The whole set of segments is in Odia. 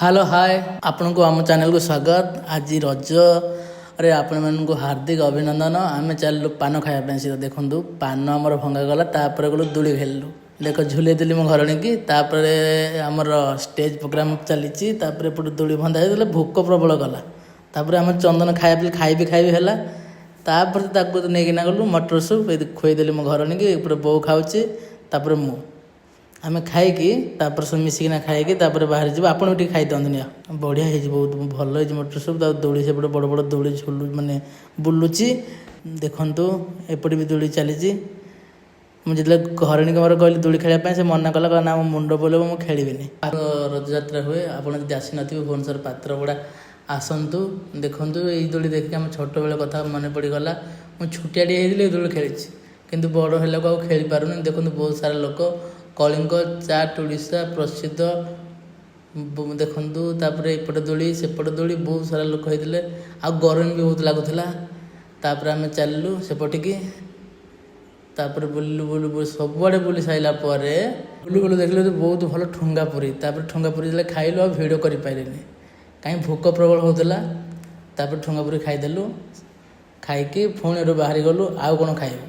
ହ୍ୟାଲୋ, ହାଏ, ଆପଣଙ୍କୁ ଆମ ଚ୍ୟାନେଲକୁ ସ୍ୱାଗତ। ଆଜି ରଜରେ ଆପଣମାନଙ୍କୁ ହାର୍ଦ୍ଦିକ ଅଭିନନ୍ଦନ। ଆମେ ଚାଲିଲୁ ପାନ ଖାଇବା ପାଇଁ। ସିଧା ଦେଖନ୍ତୁ, ପାନ ଆମର ଭଙ୍ଗାଗଲା। ତାପରେ ଗଲୁ ଦୋଳି ଖେଳିଲୁ। ଦେଖ, ଝୁଲେଇ ଦେଲି ମୋ ଘରଣୀକି। ତାପରେ ଆମର ଷ୍ଟେଜ୍ ପ୍ରୋଗ୍ରାମ୍ ଚାଲିଛି। ତାପରେ ଏପଟେ ଦୋଳି ବନ୍ଧା ହେଇଥିଲା। ଭୋକ ପ୍ରବଳ କଲା। ତାପରେ ଆମେ ଚନ୍ଦନ ଖାଇବା ଖାଇବି ଖାଇବି ହେଲା। ତାପରେ ତାକୁ ନେଇକିନା ଗଲୁ ମଟର ସୁପ୍। ଏଇ ଖୁଆଇଦେଲି ମୋ ଘରଣୀକି। ଏପଟେ ବୋଉ ଖାଉଛି। ତାପରେ ମୁଁ, ଆମେ ଖାଇକି, ତାପରେ ସବୁ ମିଶିକିନା ଖାଇକି ତାପରେ ବାହାରି ଯିବୁ। ଆପଣ ବି ଟିକେ ଖାଇଦିଅନ୍ତୁ, ନିଅ। ବଢ଼ିଆ ହେଇଛି, ବହୁତ ଭଲ ହେଇଛି ମଟର ସୁପ୍। ଆଉ ଦୋଳି ସେପଟେ ବଡ଼ ବଡ଼ ଦୋଳି ଝୁଲୁ, ମାନେ ବୁଲୁଛି। ଦେଖନ୍ତୁ, ଏପଟେ ବି ଦୋଳି ଚାଲିଛି। ମୁଁ ଯେତେବେଳେ ଘରଣୀକି ମୋର କହିଲି ଦୋଳି ଖେଳିବା ପାଇଁ, ସେ ମନା କଲା। କହିଲା, ନା, ମୋ ମୁଣ୍ଡ ବୁଲେଇବ, ମୁଁ ଖେଳିବିନି। ଆଉ ରଜଯାତ୍ରା ହୁଏ। ଆପଣ ଯଦି ଆସିନଥିବେ ଭୁବନେଶ୍ୱର ପାତ୍ରପଡ଼ା, ଆସନ୍ତୁ, ଦେଖନ୍ତୁ। ଏଇ ଦୋଳି ଦେଖିକି ଆମ ଛୋଟବେଳ କଥା ମନେ ପଡ଼ିଗଲା। ମୁଁ ଛୋଟିଆଟିଏ ହେଇଥିଲି, ଏଇ ଦୋଳି ଖେଳିଛି, କିନ୍ତୁ ବଡ଼ ହେଲାକୁ ଆଉ ଖେଳି ପାରୁନି। ଦେଖନ୍ତୁ, ବହୁତ ସାରା ଲୋକ। କଳିଙ୍ଗ ଚାଟ୍ ଓଡ଼ିଶା ପ୍ରସିଦ୍ଧ। ଦେଖନ୍ତୁ, ତାପରେ ଏପଟେ ଦୋଳି, ସେପଟେ ଦୋଳି, ବହୁତ ସାରା ଲୋକ ହେଇଥିଲେ। ଆଉ ଗରମ ବି ବହୁତ ଲାଗୁଥିଲା। ତାପରେ ଆମେ ଚାଲିଲୁ ସେପଟିକି। ତାପରେ ବୁଲିଲୁ, ବୁଲୁ ବୁଲୁ, ସବୁଆଡ଼େ ବୁଲି ସାରିଲା ପରେ ବୁଲୁ ବୁଲୁ ଦେଖିଲୁ ଯେ ବହୁତ ଭଲ ଠୁଙ୍ଗା ପୁରୀ। ତାପରେ ଠୁଙ୍ଗା ପୁରୀ ଯେତେବେଳେ ଖାଇଲୁ, ଆଉ ଭିଡ଼ିଓ କରିପାରିଲିନି, କାହିଁ ଭୋକ ପ୍ରବଳ ହେଉଥିଲା। ତାପରେ ଠୁଙ୍ଗା ପୁରୀ ଖାଇଦେଲୁ। ଖାଇକି ପୁଣି ଏଠୁ ବାହାରି ଗଲୁ, ଆଉ କ'ଣ ଖାଇବୁ?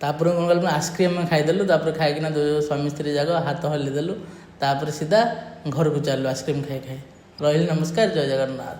ତାପରେ କ'ଣ କଲୁ? ଆଇସ୍କ୍ରିମ୍ ଖାଇଦେଲୁ। ତାପରେ ଖାଇକିନା ଦୁଇ ସ୍ୱାମୀ ସ୍ତ୍ରୀ ଯାକ ହାତ ହଲେଇ ଦେଲୁ। ତାପରେ ସିଧା ଘରକୁ ଚାଲିଲୁ ଆଇସ୍କ୍ରିମ୍ ଖାଇ ଖାଇ। ରହିଲି, ନମସ୍କାର, ଜୟ ଜଗନ୍ନାଥ।